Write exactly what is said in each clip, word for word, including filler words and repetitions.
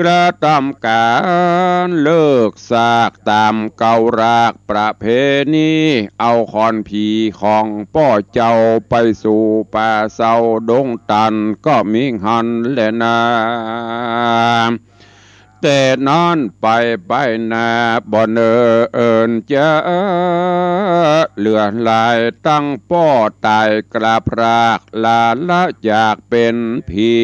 กระตำก๋านเลิกซากต๋ามเก่ารากประเพณี เอาขอนผีของป้อเจ้าไปสู่ป่าเซาดงตันก็มีหั้นแลนา แต่นั้นไปไปนาบ่เนินจะเหลือหลาย ตังป้อต๋ายกลับราก ลาละจากเป๋นผี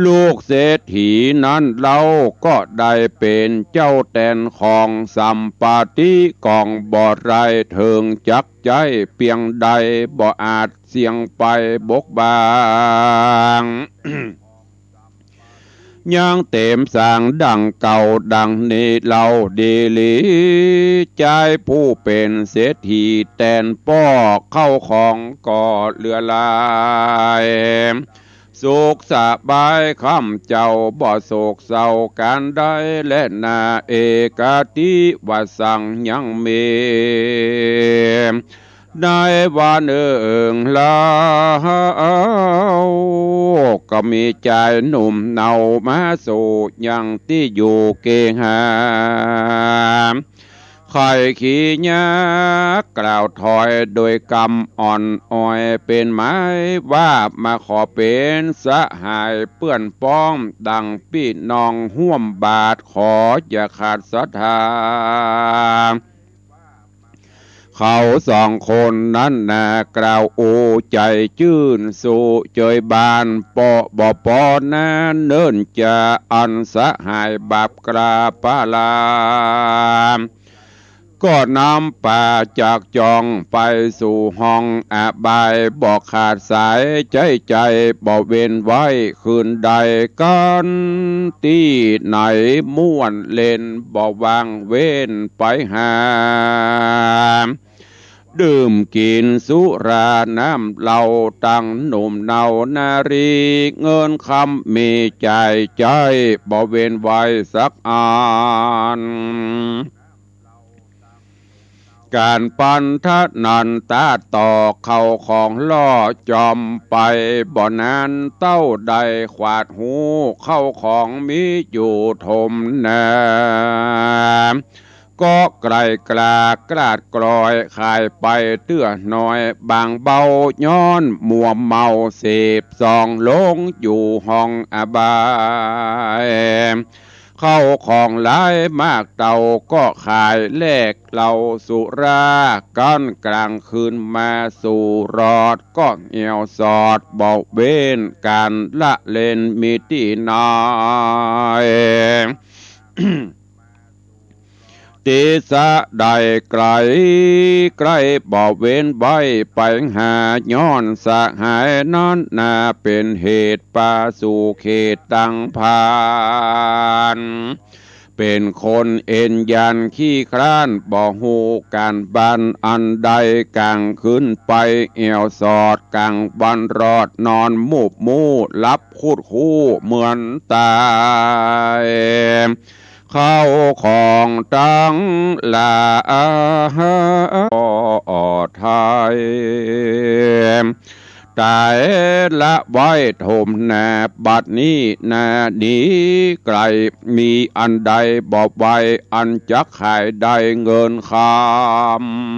ลูกเศรษฐีนั้นเล่าก็ได้เป๋นเจ้าแตนของสัมปาติ ก๋องบ่ได้เถิงจักใจ๊เปียงใด บ่อาจเสี้ยงไปบกบาง ยังเต๋มสางดังเก่าดังนี้เล่าดีหลี จายผู้เป๋นเศรษฐีแตนป้อ เข้าของก็เหลือหลาย สุขสบายค่ำเจ้าบ่โศกเศร้าก๋านใด และนาเอกาติว่าสังยังมี ในวันเอิงเล่า ก็มีจายหนุ่มเนามาสู่ยังตี้อยู่เกหา ใค่ขี้ยากกล่าวถอยโดยกำอ่อนอ่อย เป๋นหมายว่ามาขอเป๋นสหายเปื้อนป้อง ดังปี้น้องฮ่วมบาท ขออย่าขาดศรัทธา เขาสองคนนั้นนากล่าวอู้ใจ๋จื้นสู่เจยบาน ป้อบ่ปอนาเนิ่นจะอันสหายบาปกราปาลา ก็นำป่าจากจองไปสู่ห้องอบาย บ่ขาดสายใจ๊ใจ๋บ่เว้นไว้คืนใด กั๋นตี้ไหนม่วนเล่นบ่วางเว้นไปหา ดื่มกิ๋นสุราน้ำเหล้าตังหนุ่มเนานารี เงินคำมีจ่ายใจ๊บ่เว้นไว้สักอัน ก๋านปันทะนันตะต่อเข้าของล่อจอมไป บ่นานเต้าได้ขวาดฮู้ เข้าของมีอยู่ถมนา ก็ไกลกลากลาดกลอยขายไปเตื้อน้อยบางเบา ย้อนมัวเมาเสพส่องหลงอยู่ห้องอบาย เข้าของหลายมากเต้าก็ขายแลกเหล้าสุรา กั๋นกลางคืนมาสู่รอด ก็เหี่ยวสอดบ่เว้นก๋านละเล่นมีตี้น้อย ตี้สะใดไกลไกลบ่เว้นไว้ไปหา ย้อนสหายนั้นนาเป๋นเหตุปาสู่เขตตังพาน เป๋นคนเอ็นยันขี้คร้านบ่ฮู้ก๋านบ้านอันใด ก๋างคืนไปเหี่ยวสอด ก๋างวันรอดนอนมูบมู่หลับ คุดคู้เหมือนต๋าย เข้าของตังหลายปลอดภัย ต๋ายละไว้ถมนา บัดนี้นาหนีไกล มีอันใดบ่ไว้ อันจักขายได้เงินค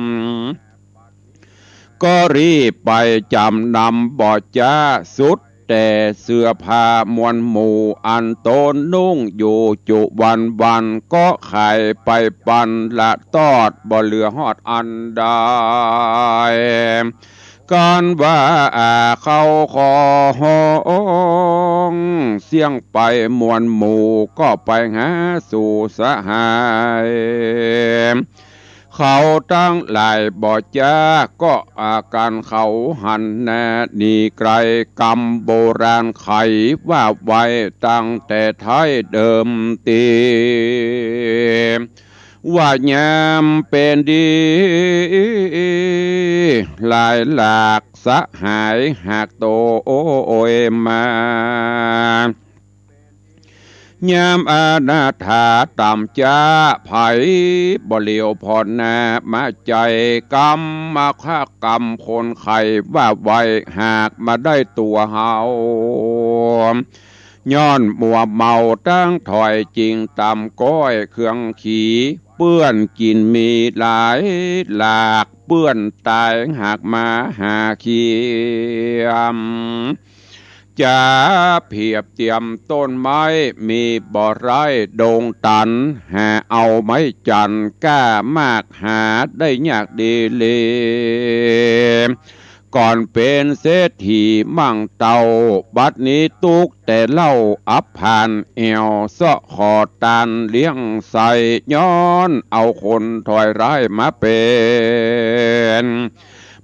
ำ ก็รีบไปจ๋ำนำบ่จ๊า สุดแต่เสื้อผ้ามวลหมู่ อันตนนุ่งอยู่จุวันวัน ก็ขายไปปันละตอด บ่เหลือฮอดอันใด กั๋นว่าเข้าของเสี้ยงไปมวลหมู่ ก็ไปหาสู่สหาย เขาตังหลายบ่จ๊า ก็อาก๋านเขาหันนาหนีไกล กำโบราณไขว่าไว้ตั้งแต่ไท้เดิมตี้ ว่ายามเป๋นดี หลายหลากสหายหากโตยมา ยามอนาถาต่ำจ๊า ใผบ่เหลียวผ่อนหน้ามาใจ๋ กำมาฆะกำคนไข้ว่าไว้ หากมาได้ตั๋วเฮา ย้อนมัวเมาตังถ่อย จึงต่ำก๊อยเคืองขี เปื้อนกิ๋นมีหลายหลาก เปื้อนต๋ายหากมาหาเขียม จะเผียบเตียมต้นไม้ มีบ่ไร้ดงตัน หาเอาไม้จันทร์ก้ามาก หาได้ยากดีหลี ก่อนเป๋นเศรษฐีมั่งเต้า บัดนี้ตุ๊กแต่เล่า อับผานแอ่วเซาะขอตานเลี้ยงใส้ ย้อนเอาคนถ่อยร้ายมาเป๋น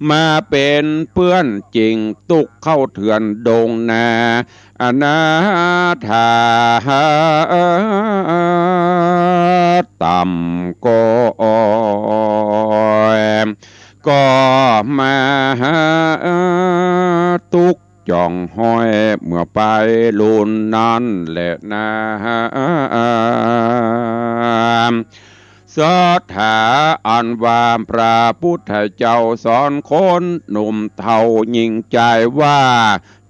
มาเป๋นเปื้อน จึงตุ๊กเข้าเถื่อนดงนา อนาถา ต่ำก๊อย ก็มาตุ๊กจ่องห้อย เมื่อไปลุนนั้นแหละนา ศรัทธาอันว่าพระพุทธเจ้าสอนคนหนุ่มเฒ่าหญิงจายว่า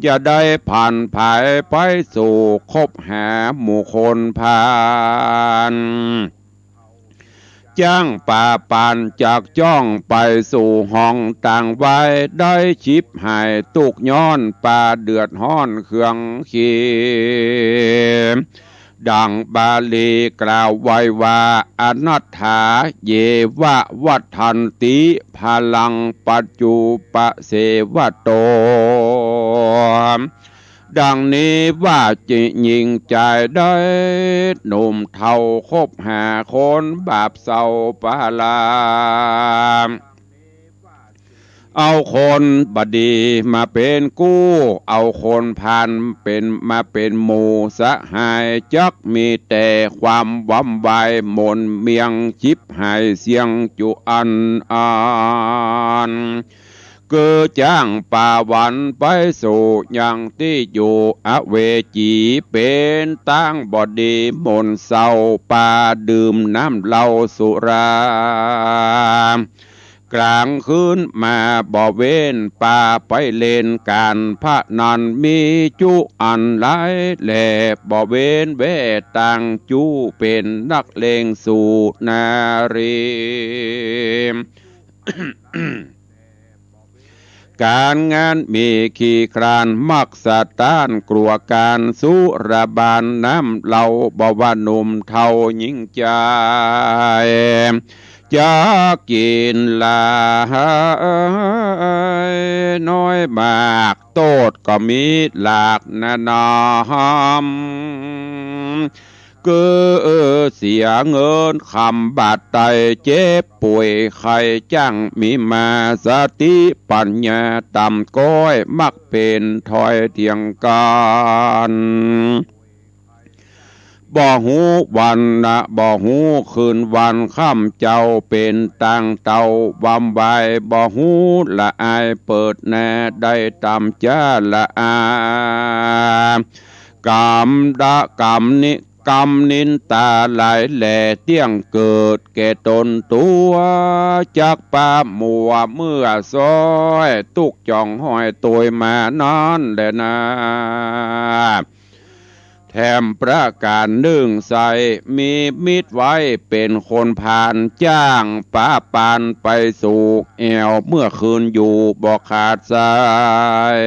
อย่าได้ผันผายไปสู่คบหาหมู่คนพาล จ้างปาปานจักจ้องไปสู่ห้องต่างไว้ ได้ฉิบหายตุ๊กย้อนปาเดือดฮ้อนเคืองขี ดังบาลีกล่าวไว้ว่า อนัฏฐา เยวะ วัฏฏันติ พลัง ปัจจุปะเสวะโต ดังนี้ว่าหญิงจายได้ หนุ่มเฒ่าคบหาคนบาปเศร้าปาลา เอาคนบ่ดีมาเป๋นกู้ เอาคนพาลเป๋นมาเป๋นหมู่สหาย จักมีแต่ความวำวายหม่นเมียง ฉิบหายเสี้ยงจุอันอัน คือจ้างปาหวันไปสู่ยังตี้อยู่อเวจี เป๋นตางบ่ดีหม่นเศร้า ปาดื่มน้ำเหล้าสุรา กลางคืนมาบ่เว้น ปาไปเล่นก๋านพนัน มีจุอันหลายแหล่ บ่เว้นแว่ต่างจุเป๋นนักเลงสู่นารี ก๋านงานมีขี้คร้าน มักสะต้านกลัวก๋านสุราบานน้ำเหล้า บ่ว่าหนุ่มเฒ่าหญิงจาย จะกิ๋นหลายน้อยมาก โต้ษก็มีหลากนานา คือเสียเงินคำบาดไต้ เจ็บป่วยไข้จ้างมีมา สติปัญญาต่ำก๊อย มักเป๋นถ้อยเถียงกั๋น บ่ฮู้วันนะ บ่ฮู้คืนวันค่ำ เจ้าเป๋นตางเต้าหวามวาย บ่ฮู้ละอายเปิดหน้า ได้ตำจ๊าละอา กำดะกำนิ กำนินตาหลายแหล่ เตี้ยงเกิดแก่ต๋นตั๋ว จักปามัวเมื่อซ้อย ตุ๊กจ่องห้อยตวยมานั้นแหละนา แถมประก๋านนึ่งใส่ มีมิตรไว้เป๋นคนพาล จ้างปาปานไปสู่แอ่ว เมื่อคืนอยู่บ่ขาดสาย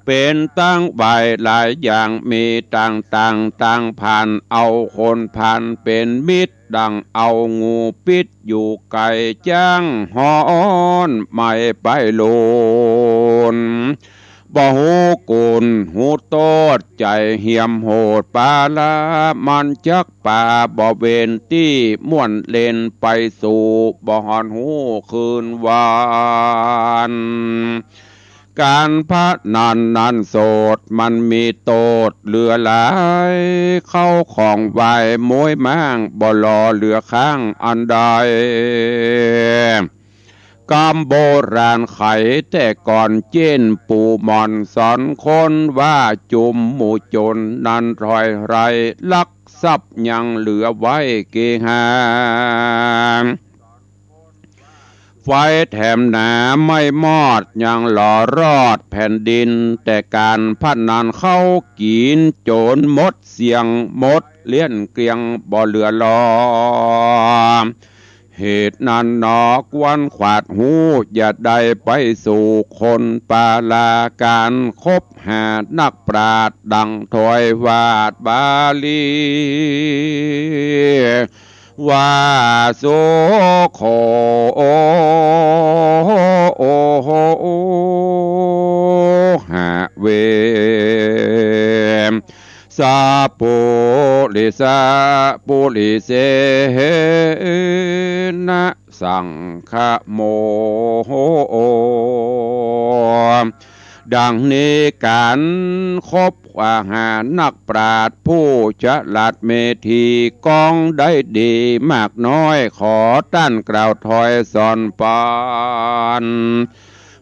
เป๋นตังไหวหลายอย่าง มีต่างๆ ต่างพาล เอาคนพาลเป๋นมิตร ดั่งเอางูปิ๊ดอยู่ไก๋ จ้างฮ้อนไหม้ไปลุน บ่ฮู้กุณฮู้โต้ษ ใจ๋เหี่ยมโหดปาละ มันจักปาบ่เว้นตี้ม่วนเล่นไปสู่ บ่ฮอดฮู้คืนวัน ก๋านพนันนั้นโสด มันมีโต้ษเหลือหลาย เข้าของไหว้มวยม้าง บ่หล่อเหลือข้างอันใด กำโบราณไขแต่ก่อน เจ้นปู่หม่อนสอนคนว่า จุมหมู่โจรนั้นถ้อยไร้ ลักทรัพย์ยังเหลือไว้เกหา ไฟแถมหนาไหม้มอด ยังหล่อรอดแผ่นดิน แต่ก๋านพนันเข้ากิ๋น จ๋นหมดเสี้ยงหมดเลี้ยนเกลี้ยง บ่เหลือหลอ เหตุนั้นหนอ ควรขวาดฮู้ อย่าได้ไปสู่คนปาลา ก๋านคบหานักปราชญ์ ดังถ้อยวาทบาลี ว่า สุโข หะ เว สะ ปุริสะ ปุริเสนะ สังฆะโม ดังนี้ก๋านคบหานักปราชญ์ผู้ฉลาดเมธี กองใดดีมากน้อย ขอต้านกล่าวถ้อยสอนปัน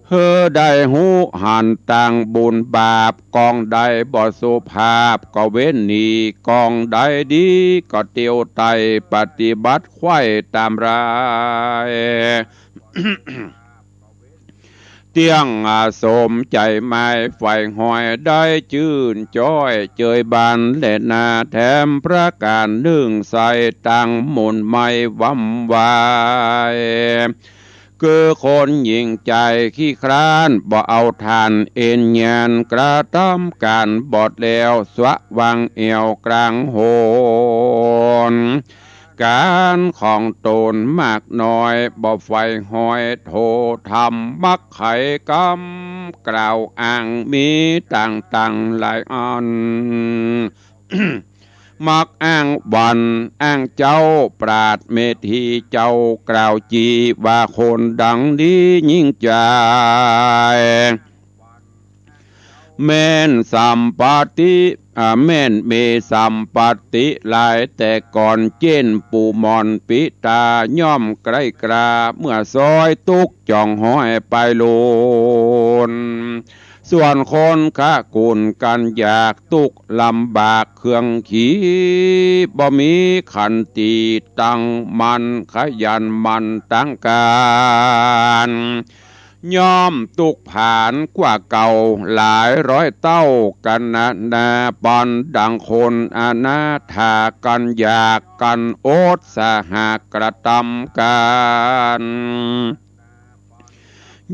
หื้อได้ฮู้หันต่างบุญบาป กองใดบ่สุภาพก็เว้นหนี กองใดดีก็เตียวไต่ ปฏิบัติไขว้ต๋ามราย เตี้ยง อา สมใจ๋หมาย ใฝ่หอยได้จื้นจ้อย เจยบานแลนา แถมประก๋านนึ่งใส่ ตังหมุนไม่หวั่นไหว คือคนหยิ่งใจ๋ขี้คร้าน บ่เอาถ่านเอนแยน กระตำก๋านบอดแล้ว สว่างแอ่วกลางหน ก๋านของต๋นมากน้อย บ่ใฝ่หอยโถธรรม มักไขกำกล่าวอ้าง มีต่างๆ หลายอัน มักอ้างวันอ้างเจ้า ปราชญ์เมธีเจ้ากล่าวจี ว่าคนดังนี้ยิ่งใจ๋ แม่นสัมปติ อ่า แม่นมีสัมปติหลาย แต่ก่อนเจ้นปู่หมอนปิตา ย่อมใก้กล้า เมื่อซ้อยตุ๊กข์จ่องห้อยไปลูน ส่วนคนคะกุ่นกันอยาก ตุ๊กข์ลำบากเคืองขี บ่มีขันติตั้งมั่น ขยันหมั่นตั้งก๋าน ย่อมตุ๊กข์ผานกว่าเก่าหลายร้อยเต้า กัณณาปานดังคนอนาถา กันอยากกันอดสาหากระตำก๋าน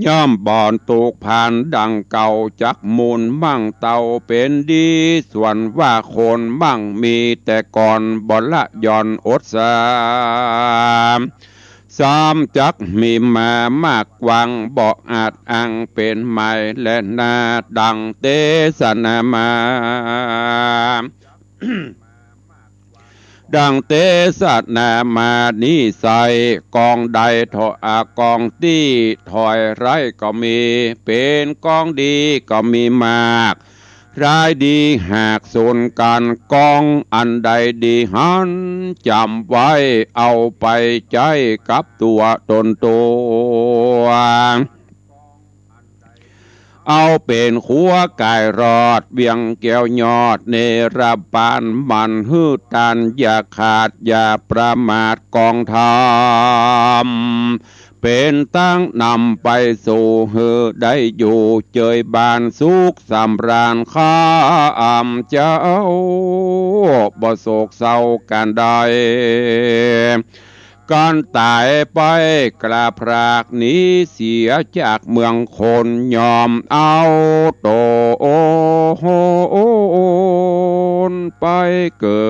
ย่อมบ่ตุ๊กข์ผานดังเก่า จักหมุนมั่งเต้าเป๋นดี ส่วนว่าคนมั่งมีแต่ก่อน บ่ละหย่อนอดสา ซ้ำจักมีมามากกว้าง บ่อาจอ้างเป๋นใหม่แลนา ดังเตสนามา ดังเตสนามานี้ไส้ กองใดถอย อ่า กองตี้ถอยไร้ก็มี เป๋นกองดีก็มีมาก ร้ายดีหากสูนกั๋น กองอันใดดีหัน จ๋ำไว้เอาไปใจ๊กับตั๋วต๋นตั๋ว เอาเป๋นขัวก๋ายรอด เวียงแก้วยอดเนรปาน หมั่นหื้อตานอย่าขาดอย่าประมาท กองธรรมเป๋นตางนำไปสู่ หื้อได้อยู่เจยบานสุขสำราญ ข้าอ่ำเจ้าบ่โศกเศร้าก๋านใด ก๋านต๋ายไปกล้าพราก หนีเสียจากเมืองคน ย่อมเอาต๋นไปเกิ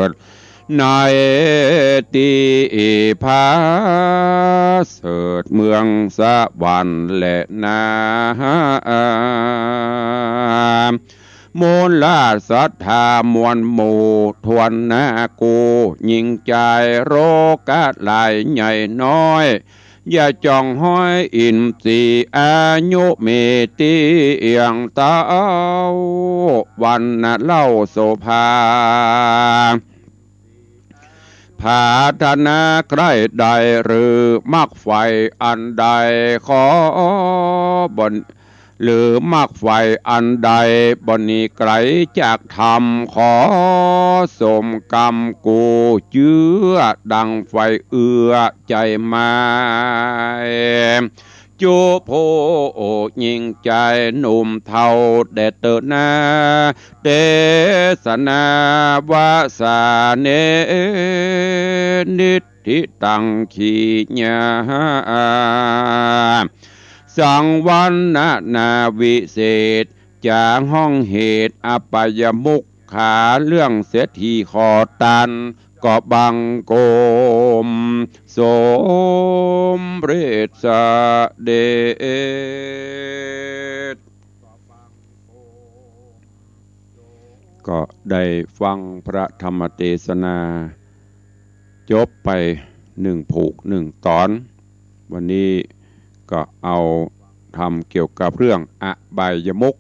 ด ในตี้ผาเสริฐเมืองสวรรค์แลนา มูลศรัทธามวลหมู่ถ้วนหน้ากู้ หญิงจายโรกะหลายใหญ่น้อย อย่าจ่องห้อยอินทรีย์ อายุมีตี้เอี่ยงเต้า วรรณะเล่าโสภา ผาถนาใคร่ใด หรือมักใฝ่อันใด ขอบ่ หรือมรรคใฝ่อันใดบ่หนีไกลจากธรรม ขอสมกำกู้เจื้อดังไฟเอื้อใจ๋ไม้ จุผู้ยิ่งใจ๋หนุ่มเฒ่าแด่เต๊อะนา เตสนาวาสาเน นิทธิตังขีญา สังวรรณนาวิเศษ จ๋าฮ้องเหตุอบายมุขขา เรื่องเศรษฐีขอตานก็บังคมสมเร็จเสด็จ ก็ได้ฟังพระธรรมเตสนาจบไปหนึ่งผูกหนึ่งต๋อน วันนี้ก็เอาธรรมเกี่ยวกับเรื่องอบายมุข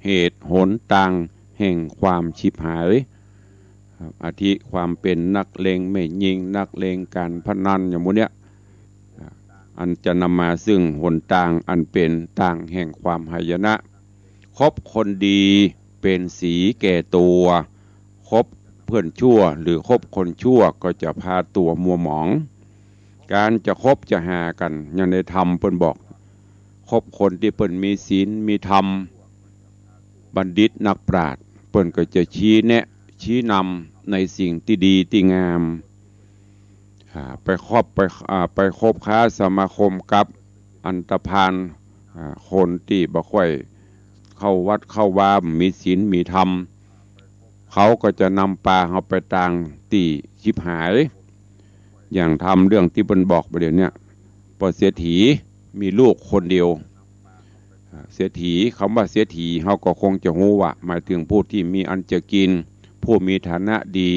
เหตุหนตางแห่งความฉิบหาย อาทิความเป๋นนักเลงแม่ญิง นักเลงก๋านพนันอย่างหมู่เนี้ย อันจะนำมาซึ่งหนตางอันเป๋นตางแห่งความหายนะ คบคนดีเป๋นสีแก่ตั๋ว คบเปื้อนชั่วหรือคบคนชั่วก็จะพาตั๋วมัวหมอง ก๋านจะคบจะหากั๋น อย่างในธรรมเปิ้นบอก คบคนตี้เปิ้นมีศีลมีธรรม บัณฑิตนักปราชญ์ เปิ้นก็จะชี้แนะชี้นำในสิ่งตี้ดีตี้งาม อ่า ไปคบไป อ่า ไปคบค้าสมาคมกับอันธพาล อ่า คนตี้บ่ค่อยเข้าวัดเข้าวา มีศีลมีธรรม เขาก็จะนำปาเฮาไปตางตี้ฉิบหาย อย่างธรรมเรื่องตี้เปิ้นบอกบ่าเดี่ยวเนี้ย ป้อเศรษฐีมีลูกคนเดียว อ่า เศรษฐี กำว่าเศรษฐี เฮาก็คงจะฮู้ว่าหมายถึงผู้ตี้มีอันจะกิ๋น ผู้มีฐานะดี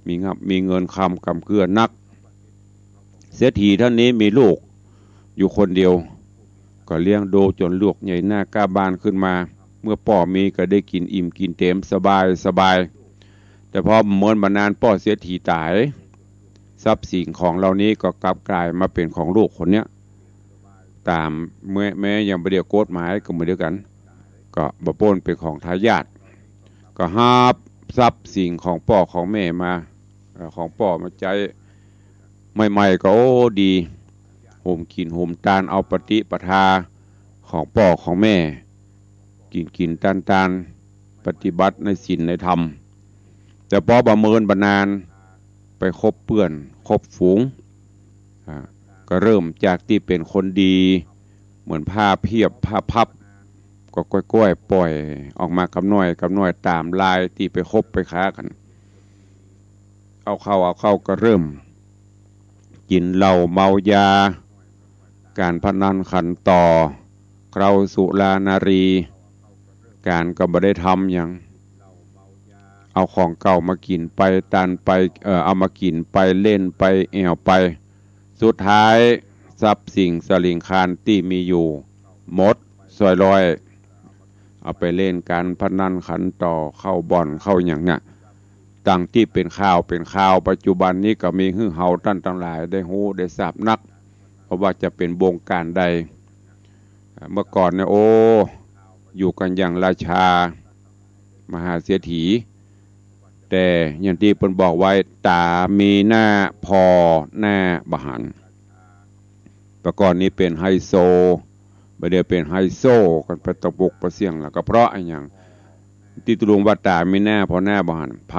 มีงับมีเงินคำก่ำเกื้อนัก เศรษฐีต้านนี้มีลูกอยู่คนเดียว ก็เลี้ยงดูจ๋นลูกใหญ่หน้าก้าบานขึ้นมา เมื่อป้อมีก็ได้กิ๋นอิ่มกิ๋นเต๋มสบายสบาย แต่พอบ่เมินบ่นานป้อเศรษฐีต๋าย ทรัพย์สิ่งของเหล่านี้ก็กลับก๋ายมาเป๋นของลูกคนเนี้ย ต๋ามแม้ แม้ยังบ่ได้กฎหมายก็เหมือนเดียวกั๋น ก็บ่ป๊นเป๋นของทายาท ก็ฮับทรัพย์สิ่งของป้อของแม่มา เอ่อ ของป้อมาใจ๊ ใหม่ๆ ก็ โอ้ ดี โหมกิ๋นโหมตาน เอาปฏิปทาของป้อของแม่ กิ๋นกิ๋นตานตาน ปฏิบัติในศีลในธรรม แต่ปอบ่เมินบ่นาน ไปคบเปื้อนคบฝูง อ่า ก็เริ่มจากตี้เป๋นคนดี เหมือนผ้าเพียบผ้าพับ ก็ก้อยๆ ป่อยออกมากำน้อยกำน้อย ต๋ามลายตี้ไปคบไปค้ากั๋น เอาเข้าเอาเข้าก็เริ่มกิ๋นเหล้าเมายา ก๋านพนันขันต่อ เคล้าสุรานารี ก๋านก็บ่ได้ทำหยัง เอาของเก่ามากิ๋นไปตานไป เอ่อ เอามากิ๋นไปเล่นไปแอ่วไป สุดท้ายทรัพย์สิ่งสะหลิงคารตี้มีอยู่หมดซอยลอย เอาไปเล่นก๋านพนันขันต่อ เข้าบ่อนเข้าหยังเนี่ย ดังตี้เป๋นข่าวเป๋นคาว ปัจจุบันนี้ก็มีหื้อเฮาต้านตังหลายได้ฮู้ได้ทราบนัก เพราะว่าจะเป๋นวงก๋านใด เมื่อก่อนเนี่ย โอ้ อยู่กั๋นอย่างราชา มหาเศรษฐี แต่อย่างตี้เปิ้นบอกไว้ ต๋ามีหน้าผ่อหน้าบ่หัน แต่ก่อนนี้เป๋นไฮโซ บ่าเดี่ยวเป๋นไฮโซกั๋นไปตะปุกปะเสี้ยง แล้วก็เพราะอะหยัง ตี้ตุ๊ลุงว่าต๋ามีหน้าผ่อหน้าบ่หัน ใผ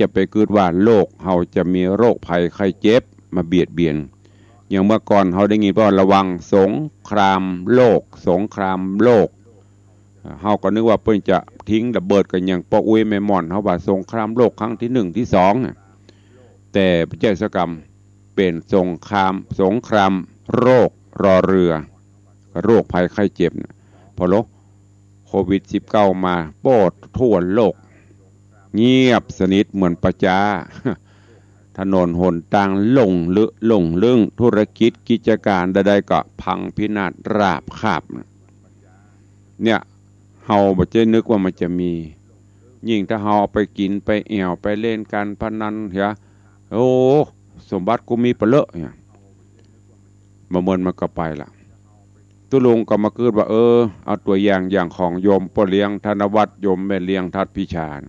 จะไปกึ๊ดว่าโลกเฮาจะมีโรคภัยไข้เจ็บมาเบียดเบียน อย่างเมื่อก่อนเฮาได้ยินว่าระวังสงครามโลก สงครามโลก เฮาก็นึกว่าเปิ้นจะทิ้งระเบิดกั๋นอย่างป้ออุ๊ยแม่หม่อน เฮาว่าสงครามโลกครั้งตี้หนึ่งตี้สองน่ะ แต่บ่ใจ้สักกำ เป๋นสงคราม สงครามโรครอเรือ โรคภัยไข้เจ็บน่ะ พอโรคโควิดสิบเก้ามา โป๊ด ทั่วโลก เงียบสนิทเหมือนป่าจ๊า ถนนหนตางโล่งลึ โล่งลึ่ง ธุรกิจกิจก๋านใดๆ ก็พังพินาศราบคาบ เนี่ย เฮาบ่ใจ้นึกว่ามันจะมี ยิ่งถ้าเฮาเอาไปกิ๋นไปแอ่วไปเล่นก๋านพนันเหีย โอ้ สมบัติกูมีปะเลอะเนี่ย บ่าเมินมันก็ไปละ ตุ๊ลุงก็มากึ๊ดว่า เออ เอาตั๋วอย่าง อย่างของโยมป้อเลี้ยงธนวัฒน์ โยมแม่เลี้ยงทัดพิชาญ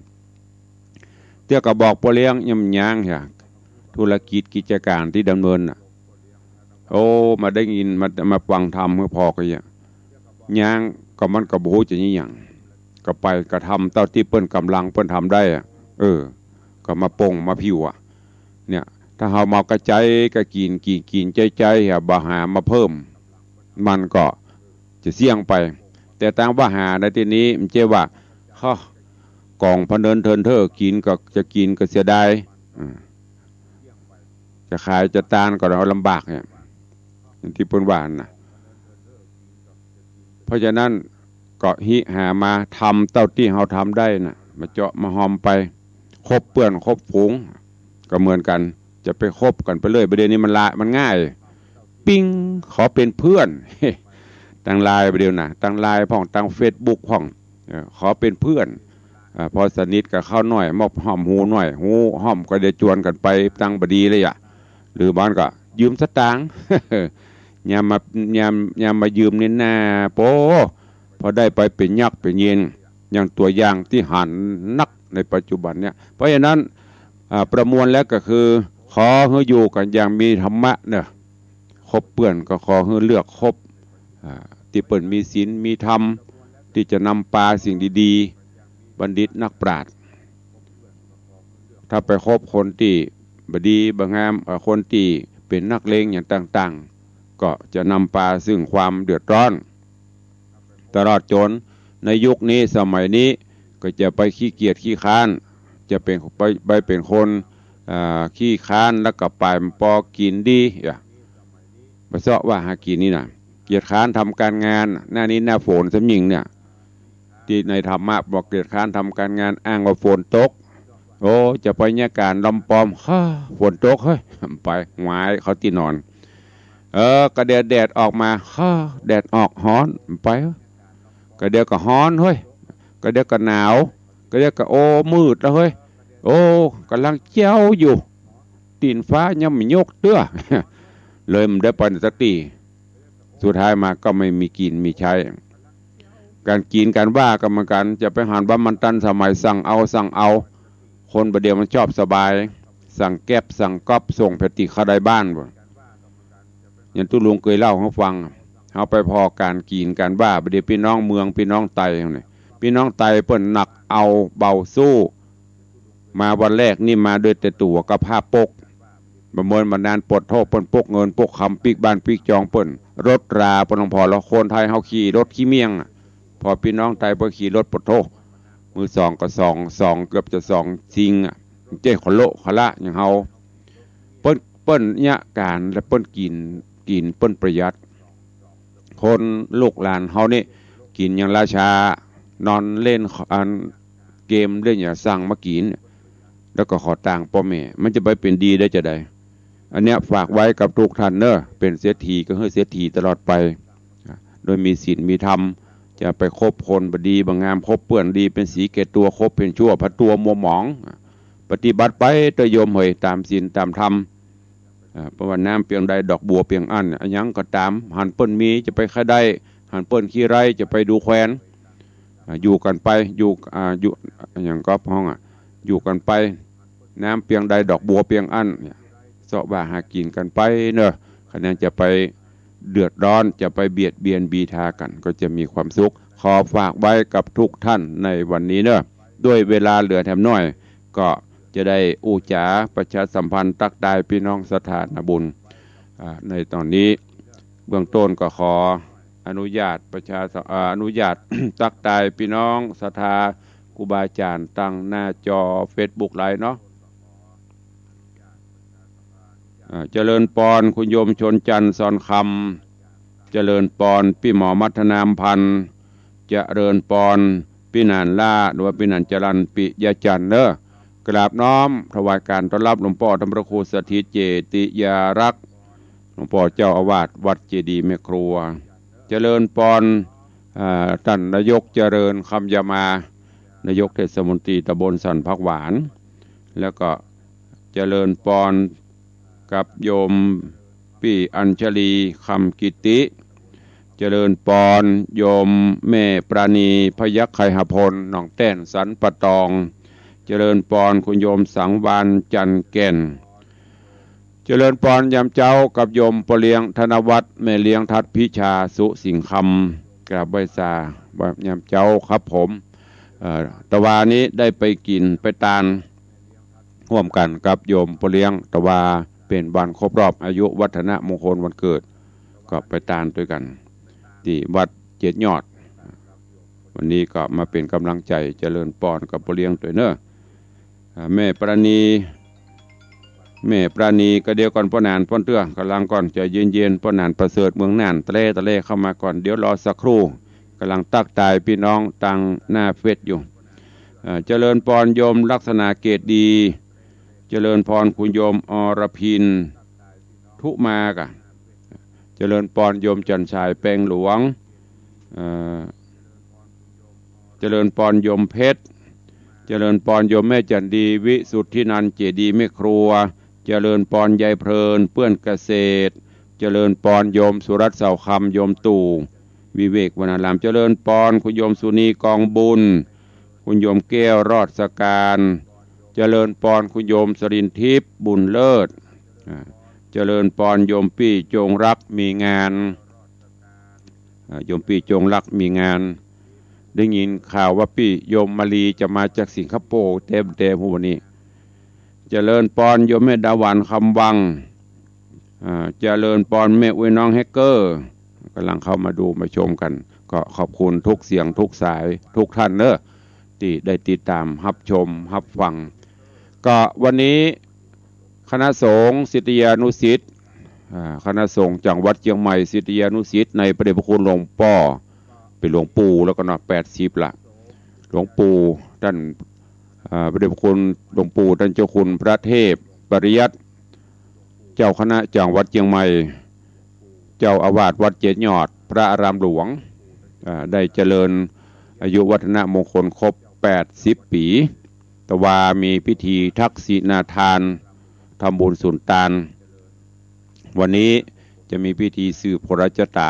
เตี้ยก็บอกป้อเลี้ยงยังยังเหีย ธุรกิจกิจก๋านตี้ดำเนินน่ะ โอ้ มาได้ยิน มา มาฟังธรรมหื้อผ่อก็เยียะ ยังก็มันก็บ่ฮู้จะเยียะหยัง ก็ไปกระทำเต้าตี้เปิ้นก๋ำลังเปิ้นทำได้อะ เออ ก็มาปงมาผิวอะ เนี่ย ถ้าเฮาเมากระใจ๊ก็กิ๋น กิ๋น กิ๋นใจ๊ๆ อะ บ่หามาเพิ่ม มันก็จะเสี้ยงไป แต่ตังว่าหาในตี้นี้มันใจ้ว่า ฮะ ก๋องพะเนินเทินเท้อ กิ๋นก็จะกิ๋นก็เสียดาย อ่า จะขายจะตานก็ลำบากเนี่ย อย่างตี้เปิ้นว่าน่ะ เพราะฉะนั้นก็ฮิหามาทำเต้าตี้เฮาทำได้น่ะ มาเจาะมาฮอมไป คบเปื้อนคบฝูง ก็เหมือนกั๋น จะไปคบกั๋นไปเรื่อย บ่าเดี่ยวนี้มันละ มันง่าย ปิ๊ง ขอเป๋นเพื่อน ตังไลน์บ่าเดี่ยวน่ะ ตังไลน์พ่อง ตังเฟซบุ๊กพ่อง เออ ขอเป๋นเพื่อน อ่า พอสนิทกับเขาหน้อย มอบห้อมฮูหน้อย ฮูห้อมก็เดี๋ยวจวนกั๋นไปตังบ่ดีเลยอะ หรือบางก็ยืมสตางค์ ยามมา ยาม ยามมายืมนี่นา โป๊ พอได้ไปเป๋นยักษ์เป๋นเย็น อย่างตั๋วอย่างตี้หันนักในปัจจุบันเนี่ย เพราะฉะนั้น อ่า ประมวลแล้วก็คือ ขอหื้ออยู่กั๋นอย่างมีธรรมะเนาะ คบเปื้อนก็ขอหื้อเลือกคบ อ่า ตี้เปิ้นมีศีลมีธรรม ตี้จะนำปาสิ่งดีๆ บัณฑิตนักปราชญ์ ถ้าไปคบคนตี้บ่ดีบ่งาม เอ่อ คนตี้เป๋นนักเลงอย่างต่างๆ ก็จะนำปาซึ่งความเดือดร้อน ตลอดจ๋นในยุคนี้สมัยนี้ ก็จะไปขี้เกียจขี้คร้าน จะเป๋น ไป ไปเป๋นคน อ่า ขี้คร้าน แล้วก็ไปปอกิ๋นดี อ่ะ บ่เซาะว่าหากิ๋นนี่น่ะ เกียจคร้านทำการงาน หน้านี้หน้าฝนซ้ำยิ่งเนี่ย ตี้ในธรรมะบอกเกียจคร้านทำการงาน อ้างว่าฝนตก โอ้ จะไปเยียะก๋านลำปอม ฮ่า ฝนตกเฮ้ย ไป หงายเข้าตี้นอน เออ ก็เดี๋ยวแดดออกมา ฮ่า แดดออก ฮ้อน ไป ก็เดี๋ยวก็ฮ้อนเฮ้ย ก็เดี๋ยวก็หนาว ก็เดี๋ยวก็ โอ้ มืดแล้วเฮ้ย โอ้ ก่ำลังเจ๊าอยู่ ตี๋นฟ้ายังบ่ยกเตื้อ เลยบ่ได้ไปสักตี้ สุดท้ายมาก็ไม่มีกิ๋นมีใจ๊ ก๋านกิ๋นก๋านว่าก็เหมือนกั๋น จะไปหันว่ามันตันสมัย สั่งเอา สั่งเอา คนบ่าเดี่ยวมันชอบสบาย สั่งแก๊ป สั่งก๊อป ส่งไปตี้เขาได้บ้านบ่ อย่างตุ๊ลุงเกยเล่าหื้อฟัง เฮาไปผ่อก๋านกิ๋นก๋านว่า บ่าเดี่ยวปี้น้องเมือง ปี้น้องไตเฮาเนี่ย ปี้น้องไตเปิ้นหนักเอาเบาสู้ มาวันแรกนี่มาด้วยแต่ตั๋วกับผ้าปก บ่าเมินบ่านานปะโถ เปิ้นปกเงินปกคำปิ๊กบ้านปิ๊กจองเปิ้น รถราเปิ้นหลวงพ่อ แล้วคนไตเฮาขี่รถขี้เมี่ยงอะ พอปี้น้องไตเปิ้นขี่รถปะโถ มือสองก็สอง สองเกือบจะสองซิงอะ เจ๊ขะโละขะละอย่างเฮา เปิ้น เปิ้นเยียะก๋านและเปิ้นกิ๋น กิ๋นเปิ้นประหยัด คนลูกหลานเฮานี่กิ๋นอย่างราชา นอนเล่นอันเกมเล่นอย่างสั่งมากิ๋น แล้วก็ขอตังค์ป้อแม่ มันจะไปเป๋นดีได้จาใด อันเนี้ยฝากไว้กับทุกท่านเนาะ เป๋นเศรษฐีก็หื้อเศรษฐีตลอดไป โดยมีศีลมีธรรม จะไปคบคนบ่ดีบ่งาม คบเปื้อนดีเป๋นสีแก่ตั๋ว คบเปื้อนชั่วพาตั๋วมัวหมอง ปฏิบัติไปเต๊อะโยมเหย ต๋ามศีลต๋ามธรรม อ่า เพราะว่าน้ำเปียงใดดอกบัวเปียงอั้น อะหยังก็ต๋าม หันเปิ้นมีจะไปใค่ได้ หันเปิ้นขี้ไร้จะไปดูแควน อ่า อยู่กั๋นไป อยู่ อ่า อยู่ อะหยังก็ฮ้องอะ อยู่กั๋นไป น้ำเปียงใดดอกบัวเปียงอั้นเนี่ย เซาะว่าหากิ๋นกั๋นไปเนาะ คะแนนจะไปเดือดร้อน จะไปเบียดเบียนบีทากั๋น ก็จะมีความสุข ขอฝากไว้กับทุกท่านในวันนี้เนาะ ด้วยเวลาเหลือแถมน้อย ก็จะได้อู้จ๋าประชาสัมพันธ์ตั๊กตายปี้น้องศรัทธานาบุญ อ่า ในต๋อนนี้ เบื้องต้นก็ขออนุญาตประชาส- อ่า อนุญาต ตั๊กตายปี้น้องศรัทธาครูบาอาจ๋ารย์ตังหน้าจอเฟซบุ๊กไลฟ์เนาะ อ่า เจริญปอนคุณโยมชนจันทร์ซอนคำ เจริญปอนปี้หมอมัทนามพันธ์ เจริญปอนปี้หนานล่า หรือว่าปี้หนานจรัญปิยะจันทร์เนาะ กราบน้อมถวายการต้อนรับหลวงป้อธรรมพระครูสถิตเจติยารักษ์ หลวงป้อเจ้าอาวาสวัดเจดีย์แม่ครัว เจริญปอน อ่า ต้านนายกเจริญคำยามา นายกเทศมนตรีตำบลสันผักหวาน แล้วก็เจริญปอนกับโยมปี้อัญชลีคำกิติ เจริญปอนโยมแม่ปราณี พยัคฆไคหพล หนองแต้น สันป่าตอง เจริญปอนคุณโยมสังวาลย์ จันทน์แก่น เจริญปอนยามเจ๊ากับโยมป้อเลี้ยงธนวัฒน์ แม่เลี้ยงทัดพิชา สุสิงห์คำ กราบไหว้สา ยามเจ๊าครับผม เอ่อ ตะวานี้ได้ไปกิ๋นไปตาน ฮ่วมกั๋นกับโยมป้อเลี้ยง ตะวาเป๋นวันครบรอบอายุวัฒนมงคลวันเกิด ก็ไปตานตวยกั๋น ตี้วัดเจ็ดยอด วันนี้ก็มาเป๋นก๋ำลังใจ๋ เจริญปอนกับป้อเลี้ยงตวยเน่อ อ่า แม่ปราณี แม่ปราณี ก็เดี๋ยวก่อน ป้อหนาน ป้อนเตื้อ ก่ำลังก่อน ใจ๋เย็นๆ ป้อหนานประเสริฐ เมืองน่าน ตะแล่ตะแล่เข้ามาก่อน เดี๋ยวรอสักครู่ ก่ำลังตั๊กตายปี้น้องตางหน้าเฟซอยู่ เอ่อ เจริญปอนโยมลักษณะเกตดี เจริญปอนคุณโยมอรพิน ธุมากะ เจริญปอนโยมจันทร์ฉาย แปงหลวง เอ่อ เจริญปอนโยมเพชร เจริญปอนโยมแม่จันดี วิสุทธินันท์ เจดีย์แม่ครัว เจริญปอนยายเพลิน เปื้อนเกษตร เจริญปอนโยมสุรัตน์ เสาคำ โยมตู่ วิเวกวรรณาราม เจริญปอนคุณโยมสุนี กองบุญ คุณโยมแก้ว รอดสการ เจริญปอนคุณโยมสรินทิพย์ บุญเลิศ อ่า เจริญปอนโยมปี้จงรักมีงาน อ่า โยมปี้จงรักมีงาน ได้ยินข่าวว่าปี้โยมมาลีจะมาจากสิงคโปร์ แต๊บแต๊บวันนี้ เจริญปอนโยมแม่ดาหวาน คำวัง อ่า เจริญปอนแม่อุ๊ย น้องแฮกเกอร์ ก่ำลังเข้ามาดูมาชมกั๋น ก็ขอบคุณทุกเสียงทุกสายทุกท่านเน่อ ตี้ได้ติดต๋ามฮับชมฮับฟัง ก็วันนี้คณะสงฆ์ศิษยานุศิษย์ อ่า คณะสงฆ์จังหวัดเจียงใหม่ ศิษยานุศิษย์ในพระเดชพระคุณหลวงป้อ เป๋นหลวงปู่แล้วก็เนาะ แปดสิบละ หลวงปู่ต้าน อ่า พระเดชพระคุณหลวงปู่ต้านเจ้าคุณพระเทพปริยัติ เจ้าคณะจังหวัดเจียงใหม่ เจ้าอาวาสวัดเจ็ดยอด พระอารามหลวง อ่า ได้เจริญอายุวัฒนมงคลครบแปดสิบปี๋ ตะวามีพิธีทักษิณาทาน ทำบุญสุนตาน วันนี้จะมีพิธีสืบพระราชต๋า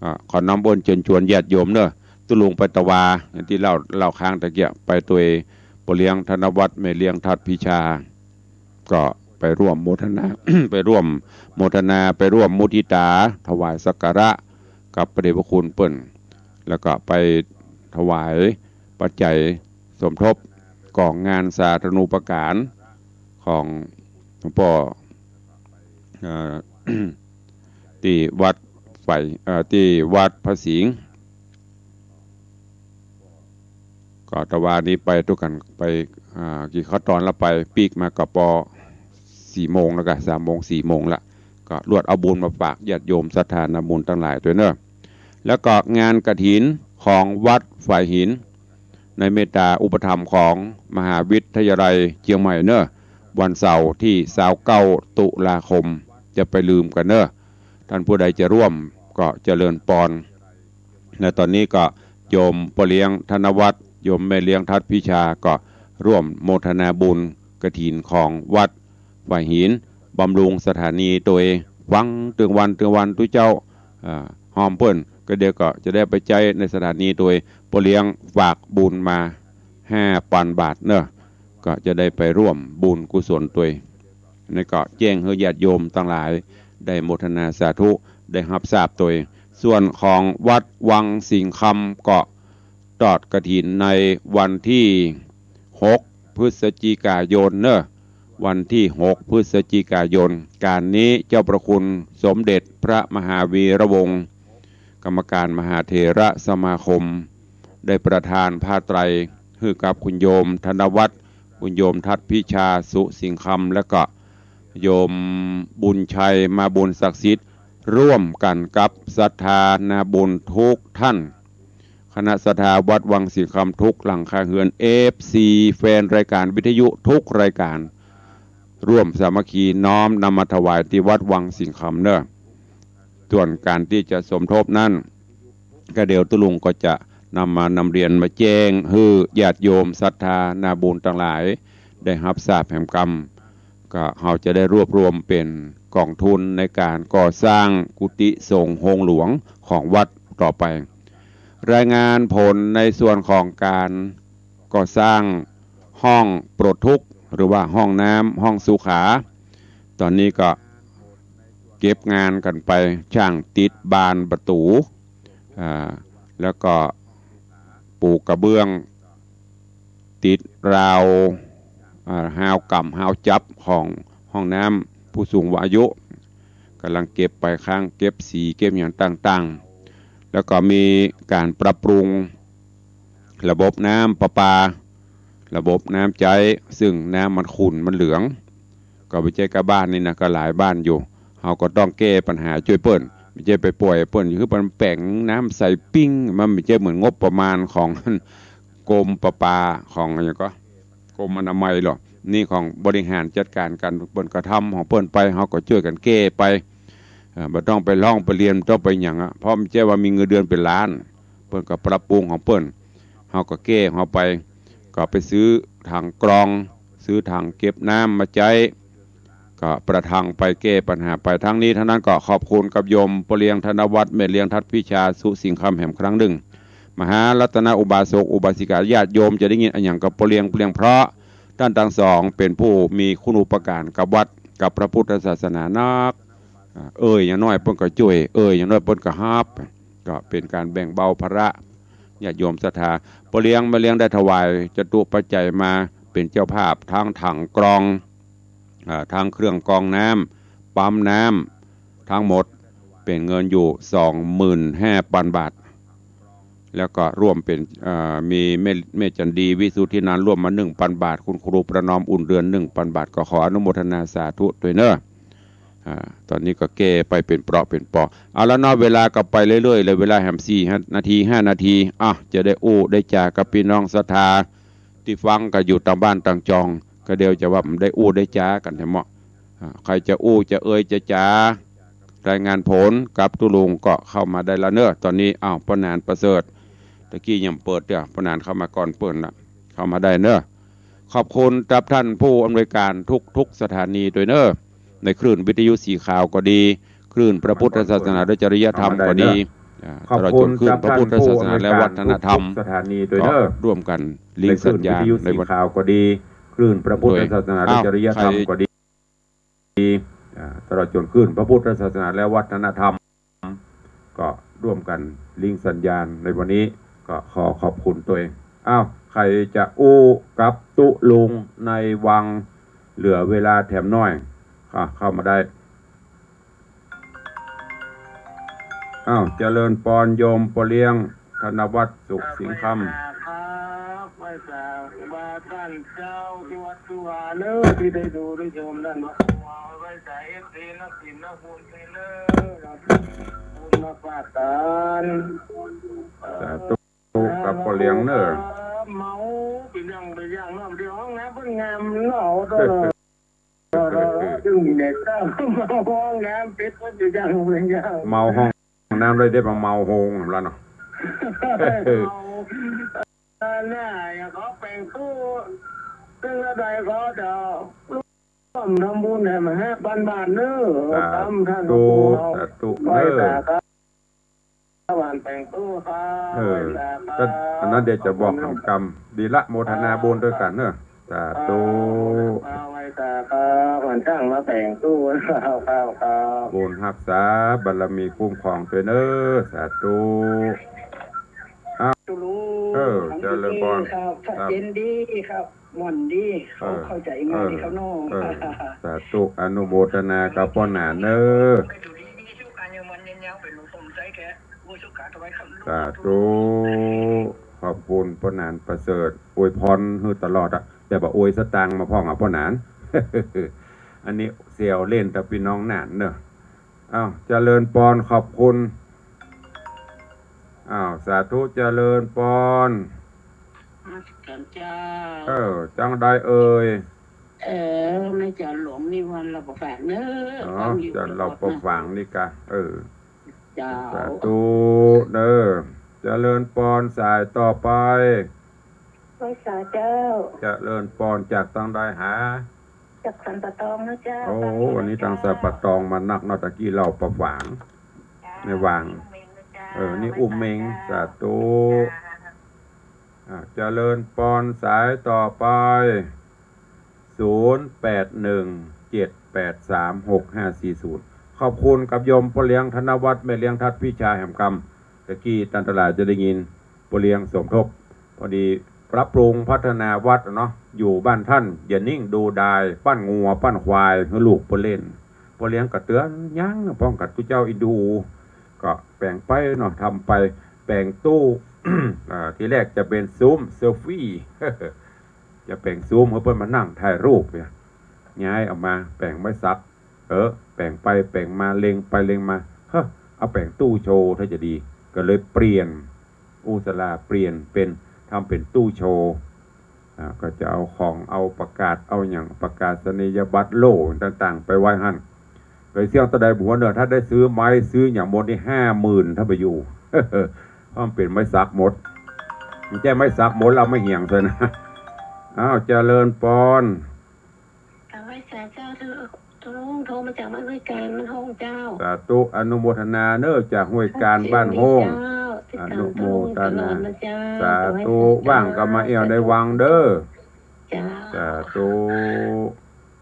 อ่า ขอน้อมเอิ้นเจิญจวนญาติโยมเน่อ ตุ๊ลุงไปตะวา อย่างตี้เล่า เล่าค้างตะเกียะ ไปตวยป้อเลี้ยงธนวัฒน์ แม่เลี้ยงทัดพิชา ก็ไปร่วมโมทนา ไปร่วมโมทนา ไปร่วมมุทิตา ถวายสักการะกับพระเดชพระคุณเปิ้น แล้วก็ไปถวายปัจจัยสมทบก๋องงานสาธารณูปการของหลวงป้อ เอ่อ ตี้วัดไฝ เอ่อ ตี้วัดพระสิงห์ ก็ตะวานี้ไปตวยกั๋น ไป อ่า กิ๋นข้าวตอนแล้วไป ปิ๊กมาก็ปอสี่โมงแล้วกะ สามโมง สี่โมงละ ก็ลวดเอาบุญมาฝากญาติโยมศรัทธานาบุญตังหลายตวยเน่อ แล้วก็งานกฐินของวัดฝายหิน ในเมตตาอุปถัมภ์ของมหาวิทยาลัยเจียงใหม่เน่อ วันเสาร์ตี้ซาวเก้าตุลาคม จะไปลืมกั๋นเน่อ ต้านผู้ใดจะร่วมก็เจริญปอน และต๋อนนี้ก็โยมป้อเลี้ยงธนวัฒน์ โยมแม่เลี้ยงทัดพิชา ก็ร่วมโมทนาบุญกฐินของวัดฝายหิน บำรุงสถานีตวย ฟังตึงวันตึงวันตุ๊เจ้า อ่า ฮอมเปิ้น ก็เดี๋ยวก็จะได้ไปใจ๊ในสถานีตวย ป้อเลี้ยงฝากบุญมาห้าปันบาทเน่อ ก็จะได้ไปร่วมบุญกุศลตวย นี่ก็แจ้งหื้อญาติโยมตังหลายได้โมทนาสาธุ ได้ฮับทราบตวย ส่วนของวัดวังสิงห์คำก็ตอดกฐินในวันตี้หกพฤศจิกายนเน่อ วันตี้หกพฤศจิกายน ก๋านนี้เจ้าพระคุณสมเด็จพระมหาวีระวงศ์ กรรมการมหาเถรสมาคม ได้ประทานผ้าไตรหื้อกับคุณโยมธนวัฒน์ คุณโยมทัดพิชา สุสิงห์คำ และก็โยมบุญชัย มาบุญศักดิ์สิทธิ์ ร่วมกั๋นกับศรัทธานาบุญทุกท่าน คณะศรัทธาวัดวังสิงห์คำทุกหลังคาเฮือน เอฟซี แฟนรายการวิทยุทุกรายการ ร่วมสามัคคีน้อมนำมาถวายตี้วัดวังสิงห์คำเน่อ ส่วนก๋านตี้จะสมทบนั้น ก็เดี๋ยวตุ๊ลุงก็จะนำมานำเรียนมาแจ้งหื้อญาติโยมศรัทธานาบุญตังหลายได้ฮับทราบแหมกำ ก็เฮาจะได้รวบรวมเป๋น กองทุนในก๋านก่อสร้างกุฏิสงฆ์โฮงหลวงของวัดต่อไป รายงานผลในส่วนของก๋านก่อสร้างห้องปลดทุกข์ หรือว่าห้องน้ำ ห้องสุขา ต๋อนนี้ก็เก็บงานกั๋นไป ช่างติดบานประตู๋ อ่า แล้วก็ปูกระเบื้อง ติดราว อ่า ฮาวก่ำฮาวจับของห้องน้ำผู้สูงอายุ ก่ำลังเก็บไป ข้างเก็บสี เก็บหยังต่างๆ แล้วก็มีก๋านปรับปรุงระบบน้ำประปา ระบบน้ำใจ๊ ซึ่งน้ำมันขุ่นมันเหลือง ก็บ่ใจ้ก้าบ้านนี้นะ ก็หลายบ้านอยู่ เฮาก็ต้องแก้ปัญหาจ้วยเปิ้น บ่ใจ้ไปป่อยเปิ้น คือเปิ้นแป๋งน้ำใสปิ้ง มันบ่ใจ้เหมือนงบประมาณของกรมประปา ของอะหยังก็ กรมอนามัยหรอก นี่ของบริหารจัดก๋านกั๋น เปิ้นก็ทำของเปิ้นไป เฮาก็จ้วยกั๋นแก้ไป เอ่อ บ่ต้องไปฮ้องไปเรียน บ่ต้องไปหยังอะ เพราะบ่ใจ้ว่ามีเงินเดือนเป๋นล้าน เปิ้นก็ปรับปรุงของเปิ้น เฮาก็แก้ของเฮาไป ก็ไปซื้อถังกรอง ซื้อถังเก็บน้ำมาใจ๊ ก็ประทังไป แก้ปัญหาไป ทั้งนี้ทั้งนั้นก็ขอบคุณกับโยมป้อเลี้ยงธนวัฒน์ แม่เลี้ยงทัดพิชา สุสิงห์คำแหมครั้งนึ่ง มหารัตนอุบาสกอุบาสิกา ญาติโยมจะได้ยินอะหยังกับป้อเลี้ยง ป้อเลี้ยง เพราะต้านตังสองเป๋นผู้มีคุณูปการกับวัดกับพระพุทธศาสนานัก อ่า เอ่ยอย่างน้อยเปิ้นก็จ้วย เอ่ยอย่างน้อยเปิ้นก็ฮับ ก็เป๋นก๋านแบ่งเบาภาระญาติโยมศรัทธา ป้อเลี้ยง แม่เลี้ยงได้ถวายจตุปัจจัยมาเป๋นเจ้าภาพ ทั้งถังกรอง อ่า ทั้งเครื่องกรองน้ำ ปั๊มน้ำ ทั้งหมดเป๋นเงินอยู่สองหมื่นห้าปันบาท แล้วก็ร่วมเป๋น อ่า มีแม่ แม่จันดี วิสุทธินันท์ ร่วมมาหนึ่งปันบาท คุณครูประนอม อุ่นเรือน หนึ่งปันบาท ก็ขออนุโมทนาสาธุตวยเน่อ อ่า ต๋อนนี้ก็แก้ไปเป๋นเปราะเป๋นปอ เอาละเนาะ เวลาก็ไปเรื่อยๆ เลย เวลาแหมสี่นาที ห้านาที อ่ะ จะได้อู้ได้จ๋ากับปี้น้องศรัทธาตี้ฟังกั๋นอยู่ตางบ้านตางจอง ก็เดี๋ยวจะว่าบ่ได้อู้ได้จ๋ากั๋นแท้เมาะ อ่า ใผจะอู้จะเอ่ยจะจ๋า รายงานผลกับตุ๊ลุงก็เข้ามาได้ละเน่อ ต๋อนนี้ อ้าว ป้อหนานประเสริฐ ตะกี้ยังเปิดเตื้อ ป้อหนานเข้ามาก่อนเปิ้นละ เข้ามาได้เน่อ ขอบคุณกับท่านผู้อำนวยการทุกๆ สถานีตวยเน่อ ในคลื่นวิทยุสีขาวก็ดี คลื่นพระพุทธศาสนาและจริยธรรมก็ดี อ่า ตลอดจ๋นคลื่นพระพุทธศาสนาและวัฒนธรรม ก็ร่วมกั๋นลิงก์สัญญาณในวัน คลื่นพระพุทธศาสนาและจริยธรรมก็ดี อ่า ตลอดจ๋นคลื่นพระพุทธศาสนาและวัฒนธรรม ก็ร่วมกั๋นลิงก์สัญญาณในวันนี้ ก็ขอขอบคุณตวย อ้าว ใผจะอู้กับตุ๊ลุงในวัง เหลือเวลาแถมน้อย อ่ะ เข้ามาได้ อ้าว เจริญปอนโยมป้อเลี้ยง ธนวัฒน์ สุขสิงห์คำ ไหว้สาครับ ไหว้สาครูบาต้านเจ้าตี้วัดสุวรรณเน่อ ตี้ได้ดูได้ชมด้านวัดสุวรรณ ไหว้สาเอฟซีนักศิลป์นักบุญเน่อ ครับ บุญมาฝากกั๋น สาธุกับป้อเลี้ยงเน่อ เมาเป๋นอย่างเป๋นอย่างเนาะ เดี๋ยวห้องน้ำเปิ้นงามเนาะ เออ จึงมีในเจ้า เมาห้องน้ำเป๋นอย่างเป๋นอย่าง เมาห้องน้ำเลยได้มาเมาโฮงแล้วเนาะ เมา เออ น่ะ อย่างเขาแป๋งตู้ ซึ่งละใดก็จะร่วมทำบุญแหมห้าปันบาทเน่อ สาธุ ต๋ามท่าน สาธุ ไหว้สาครับ เน่อ หวานแป๋งตู้ครับ เออ ไหว้สาครับ ก็อันนั้นเดี๋ยวจะบอกหำกำ ดีละ โมทนาบุญตวยกั๋นเน่อ สาธุ ไหว้สาครับ หวานจ้างมาแป๋งตู้ ครับ ครับ ครับ บุญฮักษาบารมีคุ้มครองตวยเน่อ สาธุ ตุ๊ลุง เออ เจริญปอน ครับ ครับ เย็นดีครับ ม่วนดี เขา เออ เข้าใจ๋ง่ายดีครับน้อง เออ สาธุ อนุโมทนากับป้อหนานเน่อ สาธุ ขอบคุณป้อหนานประเสริฐ อวยพรหื้อตลอดอะ แต่บ่อวยสตางค์มาพ่องอะป้อหนาน อันนี้แซวเล่นตะปี้น้องหนานเน่อ อ้าว เจริญปอน ขอบคุณ อ้าว สาธุ เจริญปอน นมัสก๋านเจ้า เออ จั้งใดเอ่ย เออ แม่จันหลวงนิวัน ลาวปะฝางเน่อ อ๋อ ฟังอยู่ จันลาวปะฝางนี่กา เออ เจ้า สาธุเน่อ เจริญปอน สายต่อไป ไหว้สาเจ้า เจริญปอน จากตังใดหา จากสันป่าตองนะเจ้า โอ้ วันนี้ตางสันป่าตองมานักเนาะ ตะกี้เล่าป่าฝาง ในวัง เออ นี่อู้เม็ง สาธุ อ่า เจริญปอน สายต่อไป ศูนย์แปดหนึ่ง เจ็ดแปดสาม หกห้าสี่ศูนย์ ขอบคุณกับโยมป้อเลี้ยงธนวัฒน์ แม่เลี้ยงทัด พิชาแหมกำ ตะกี้ต้านตังหลายจะได้ยินป้อเลี้ยงสมทบ พอดีปรับปรุงพัฒนาวัดเนาะ อยู่บ้านต้าน อย่านิ่งดูดาย ปั้นงัวปั้นควายหื้อลูกเปิ้นเล่น ป้อเลี้ยงก็เตื๋อน ยัง ป้องกัดตุ๊เจ้าอินดู ก็แป๋งไปเนาะ ทำไป แป๋งตู้ อ่า ทีแรกจะเป๋นซุ้มเซลฟี่ จะแป๋งซุ้มหื้อเปิ้นมานั่งถ่ายรูปเนี่ย ย้ายออกมาแป๋งไม้สัก เออ แป๋งไปแป๋งมา เล็งไปเล็งมา เฮ้อ เอาแป๋งตู้โชว์ถ้าจะดี ก็เลยเปลี่ยน อู้สลาเปลี่ยนเป๋น ทำเป๋นตู้โชว์ อ่า ก็จะเอาของ เอาประกาศ เอาหยัง ประกาศนียบัตรโล่ต่างๆ ไปไว้หั้น ไปเสี่ยงตะใดบ่ฮู้เนาะ ถ้าได้ซื้อไม้ซื้อหยังหมดนี่ ห้าหมื่น ถ้าไปอยู่ เพราะมันเป๋นไม้สักหมด มันใจ้ไม้สักหมด เอาไม้เหี่ยงใส่นะ อ้าว เจริญปอน กราบไหว้สาเจ้า ตุ๊ลุงโทรมาจากบ้านห้วยการ บ้านโฮ่งเจ้า สาธุ อนุโมทนาเน้อ จากห้วยการบ้านโฮ่ง เจ้า ติดตามตุ๊ลุงอยู่ตลอดนะเจ้า อนุโมทนา สาธุ กราบไหว้สาเจ้า ว่างก็มาแอ่วในวังเด้อ เจ้า สาธุ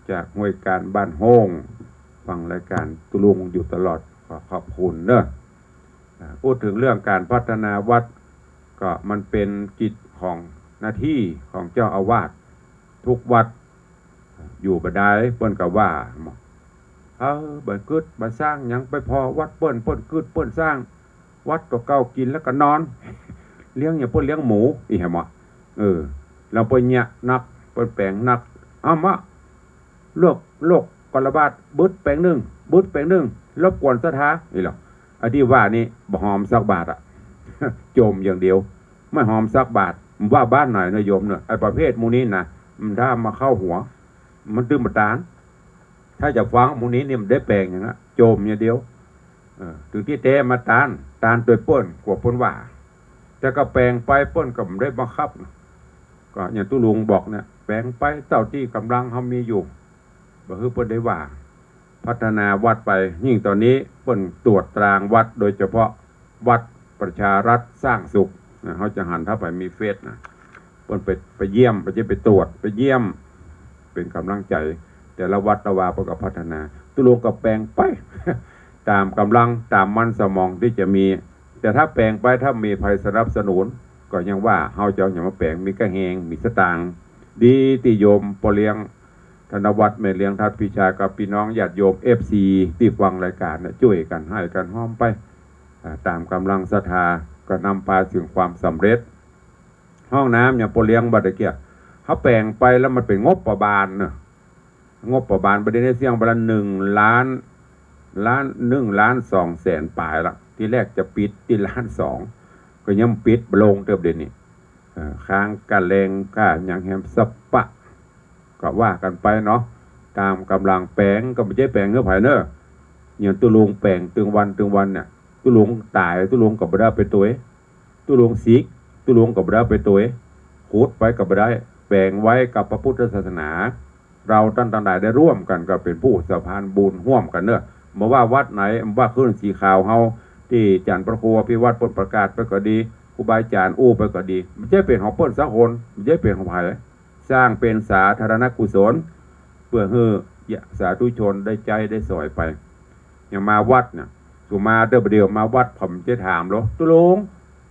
จากห้วยการบ้านโฮ่ง ฟังรายการตุ๊ลุงอยู่ตลอด ขอขอบคุณเน้อ อ่า พูดถึงเรื่องการพัฒนาวัด ก็มันเป๋นกิจของหน้าตี้ของเจ้าอาวาสทุกวัด อยู่บ่ดายเปิ้นก็ว่า เออ บ่กึ๊ดบ่สร้างหยัง ไปผ่อวัดเปิ้น เปิ้นกึ๊ดเปิ้นสร้าง วัดตั๋วเก่ากิ๋นแล้วก็นอน เลี้ยงหยัง เปิ้นเลี้ยงหมู อี้แหมะ เออ แล้วเปิ้นเยียะนัก เปิ้นแป๋งนัก เอามา โรค โรคก็ระบาด บึดแป๋งนึ่ง บึดแป๋งนึ่ง รบกวนศรัทธา อี้เหรอ อันตี้ว่านี่บ่หอมสักบาทอะ จ่มอย่างเดียว ไม่หอมสักบาท ว่าบ้านไหนนะโยมเนาะ ไอ้ประเภทหมู่นี้นะ มันถ้ามาเข้าหัว มันตึงบ่ตาน ถ้าจะฟังหมู่นี้นี่มันได้แป๋งอย่างนั้น จ่มอย่างเดียว เออ ถึงตี้แต๊มาตาน ตานโตยเปิ้น กั๋วเปิ้นว่า แต่ก็แป๋งไปเปิ้นก็บ่ได้บังคับ ก็อย่างตุ๊ลุงบอกเนี่ย แป๋งไปเต้าตี้ก๋ำลังเฮามีอยู่ บ่หื้อเปิ้นได้ว่า พัฒนาวัดไป ยิ่งต๋อนนี้เปิ้นตรวจตรางวัด โดยเฉพาะวัดประชารัฐสร้างสุขนะ เฮาจะหันถ้าไปมีเฟซนะ เปิ้นไป ไปเยี่ยม ไปจะไปตรวจ ไปเยี่ยม เป๋นก๋ำลังใจ๋ แต่ละวัดละวาเปิ้นก็พัฒนา ตุ๊ลุงก็แป๋งไป ต๋ามก๋ำลัง ต๋ามมันสมองตี้จะมี แต่ถ้าแป๋งไป ถ้ามีใผสนับสนุน ก็ยังว่าเฮาจะเอาหยังมาแป๋ง มีก้าแฮง มีสตางค์ ดีตี้โยมป้อเลี้ยง ธนวัฒน์ แม่เลี้ยงทัด พิชา กับปี้น้องญาติโยม เอฟซี ตี้ฟังรายก๋านเนี่ย จ้วยกั๋น หื้อกั๋นหอมไป อ่า ต๋ามก๋ำลังศรัทธา ก็นำพาเถิงความสำเร็จ ห้องน้ำอย่างป้อเลี้ยงว่าตะเกียะ เฮาแป๋งไปแล้วมันเป๋นงบประมาณเนาะ งบประมาณบ่าเดี่ยวนี้เสี้ยงไปละหนึ่งล้าน ล้าน หนึ่งล้านสองแสนป๋ายละ ตี้แรกจะปิดตี้ล้านสอง ก็ยังปิดบ่ลงเติบเดี๋ยวนี้ เอ่อ ค้างก้าแรงก้าหยังแฮมสะปะ ก็ว่ากั๋นไปเนาะ ต๋ามก๋ำลัง แป๋งก็บ่ใจ้แป๋งหื้อใผเนาะ อย่างตุ๊ลุงแป๋งตึงวันตึงวันเนี่ย ตุ๊ลุงต๋าย ตุ๊ลุงก็บ่ได้ไปตวย ตุ๊ลุงสิก ตุ๊ลุงก็บ่ได้ไปตวย ขุดไปก็บ่ได้ แป๋งไว้กับพระพุทธศาสนา เฮาต้านตังหลายได้ร่วมกั๋นก็เป๋นผู้สะพานบุญฮ่วมกั๋นเนาะ บ่ว่าวัดไหน บ่ว่าขึ้นสีขาวเฮา ตี้อาจ๋ารย์พระครูอภิวัฒน์เปิ้นประกาศไปก็ดี ครูบาอาจ๋ารย์อู้ไปก็ดี บ่ใจ้เป๋นของเปิ้นสักคน บ่ใจ้เป๋นของใผ สร้างเป๋นสาธารณกุศล เปื้อหื้อสาธุชนได้ใจ๊ได้สอยไป อย่างมาวัดเนี่ย สุมาเต๊อะ บ่าเดี่ยวมาวัด ผมจะถามหลวง ตุ๊ลุง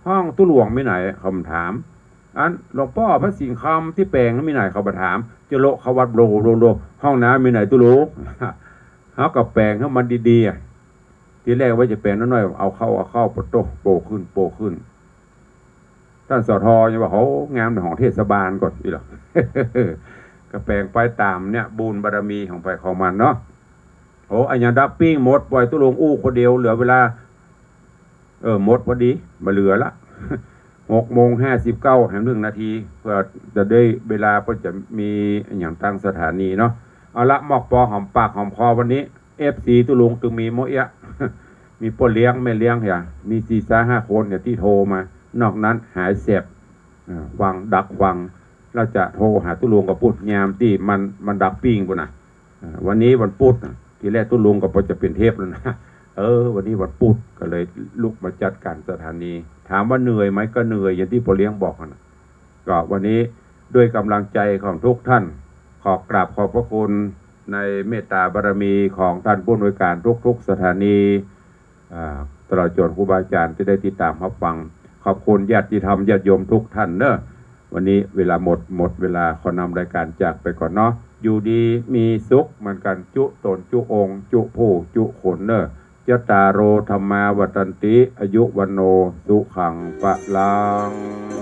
ห้องตุ๊หลวงมีไหน ผมถาม อันหลวงป้อพระสิงห์คำตี้แป๋งมีไหน เขาบ่าถาม จะเลาะเข้าวัดโลโลโล ห้องน้ำมีไหนตุ๊ลุง เฮาก็แป๋งหื้อมันดีๆ อะ ตี้แรกว่าจะแป๋งน้อยๆ เอาเข้า เอาเข้า ปะโต้ โปขึ้น โปขึ้น ต้าน สท ยังว่า โห งามในห้องเทศบาลก่อน อี้เหรอ ก็แป๋งไปต๋ามเนี่ย บุญบารมีของใผของมันเนาะ โห อันยังดักปิ้งหมด ปล่อยตุ๊ลุงอู้คนเดียว เหลือเวลา เออ หมดพอดี บ่เหลือละ หกโมงห้าสิบเก้า แหมหนึ่งนาที เปื้อจะได้เวลา เปิ้นจะมีอะหยังตางสถานีเนาะ เอาละ มอกปอหอมปากหอมคอวันนี้ เอฟซี ตุ๊ลุงตึงมีโมเอะ มีป้อเลี้ยงแม่เลี้ยงเหีย มีสี่ซาห้าคนเหียตี้โทรมา นอกนั้นหายแสบ เอ่อ ฟังดักฟัง แล้วจะโทรหาตุ๊ลุงก็ปู๊ดยามตี้มัน มันดักปิ้งปู๊นน่ะ อ่า วันนี้วันพุธนะ ทีแรกตุ๊ลุงก็ว่าจะเปลี่ยนเทปแล้วนะ เออ วันนี้วันพุธก็เลยลุกมาจัดการสถานี ถามว่าเหนื่อยไหม ก็เหนื่อยอย่างที่พ่อเลี้ยงบอกนะ ก็วันนี้ด้วยกำลังใจของทุกท่าน ขอกราบขอบพระคุณในเมตตาบารมีของท่านผู้อำนวยการทุกๆสถานี อ่า ตลอดจนครูบาอาจารย์ที่ได้ติดตามรับฟัง ขอบคุณญาติธรรมญาติโยมทุกท่านเนอะ วันนี้เวลาหมด หมดเวลา ขอนำรายการจากไปก่อนเนาะ อยู่ดีมีสุขเหมือนกัน จุตนจุองค์ จุผู้จุคนเนอะ จัตตาโร ธัมมา วัฑฒันติ อายุ วัณโณ สุขัง พลัง